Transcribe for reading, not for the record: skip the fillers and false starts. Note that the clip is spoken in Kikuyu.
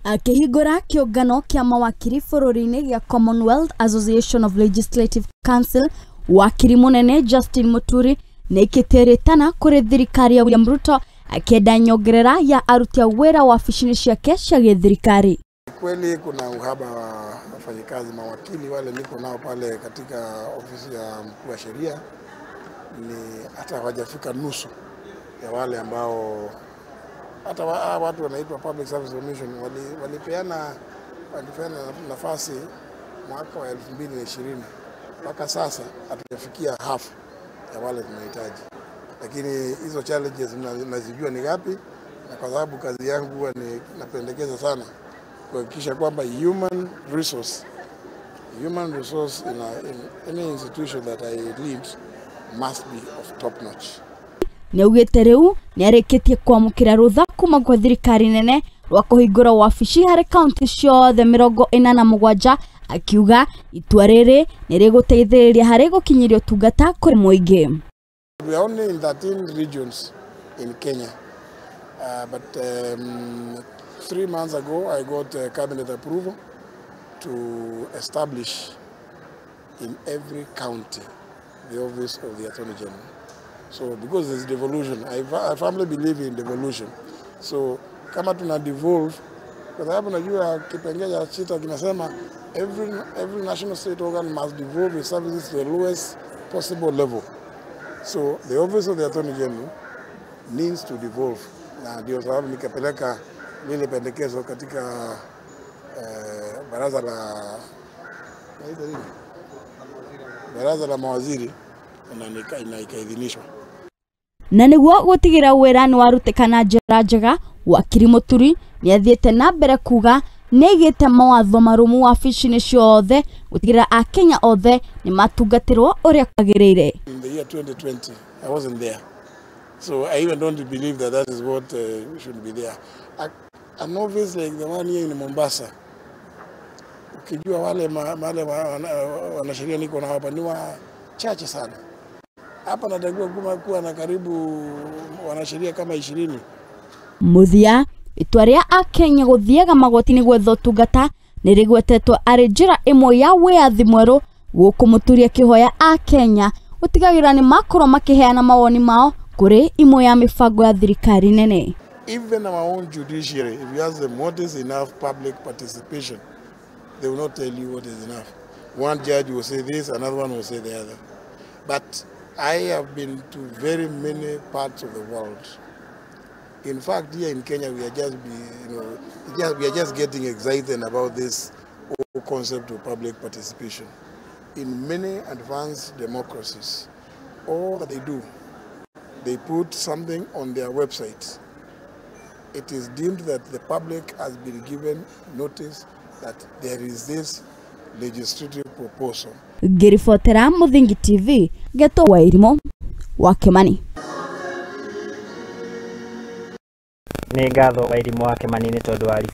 Akĩhingũra kĩũngano kĩa mawakiri bũrũri-inĩ gĩa Commonwealth Association of Legislative Council, wakiri mũnene Justin Muturi nĩaikĩtie rĩtana kũrĩ thirikari ya William Ruto akĩenda nyongerera ya aruti a wĩra wabici-inĩ ciake cia gĩthirikari. Kweli kuna uhaba wa wafanyikazi, mawakili wale niko nao pale katika ofisi ya mkuu wa sheria ni hata hawajafika nusu ya wale ambao hata watu wanaitwa Public Service Commission walipeana nafasi mwaka wa 2020. Mpaka sasa hatujafikia half ya wale tunahitaji. Lakini hizo challenges nazijua ni gapi, na kwa sababu kazi yangu huwa ni napendekeza sana kuhakikisha kwamba human resource in any institution that I lead must be of top notch. Nĩaugĩte rĩu nĩarĩkĩtie kwamũkĩra rũtha kuma kwa thirikari nene rwa kũhingũra wabici harĩ kaunti ciothe 47, akiuga itua rĩrĩ nĩrĩgũteithĩrĩria harĩ gũkinyĩria ũtungata kũrĩ mũingĩ. We are only in 13 regions in Kenya, but 3 months ago I got cabinet approval to establish in every county the office of the Attorney General. So because there's devolution, I firmly believe in devolution. So kama tuna devolve, kwa sababu najua kipengele cha 6 kinasema every national state organ must devolve its services to the lowest possible level. So the office of the Attorney General needs to devolve. Na ndio sababu nikapeleka lile pendekezo katika baraza la mawaziri na ikaidhinishwa. Na nĩguo gũtigĩrĩra wĩra nĩwarutĩka na njĩra njega, wakiri Muturi nĩathiĩte na mbere kuga nĩaigĩte mawatho marũmu wabici-inĩ ciothe gũtigĩrĩra akenya othe nĩmatungatĩrwo ũrĩa kwagĩrĩire. In the year 2020, I wasn't there. So I even don't believe that that is what should be there. An office like the one here in Mombasa, ukijua wale wanasheria niko na hapa ni wachache sana. Hapa natakiwa kuwa na karibu wanasheria kama 20. Mũthia, itua rĩa akenya gũthiaga magoti-inĩ gwetha ũtungata nĩrĩgwetetwo arĩ njĩra ĩmwe ya wĩyathi mwerũ, gũkũ Mũturi akĩhoya akenya gũtigagĩrĩra nĩmakorwo makĩheana mawoni mao kũrĩ imwe ya mĩbango ya thirikari nene. Even our own judiciary, if you ask them what is enough public participation, they will not tell you what is enough. One judge will say this, another one will say the other. But I have been to very many parts of the world. In fact, here in Kenya, we are just getting excited about this whole concept of public participation. In many advanced democracies, all that they do, they put something on their website. It is deemed that the public has been given notice that there is this legislative proposal. Ngĩribotera Mũthingi TV, Geto Wairimu wa Kimani. Nĩ ngatho Wairimu wa Kimani nĩ tondũ wa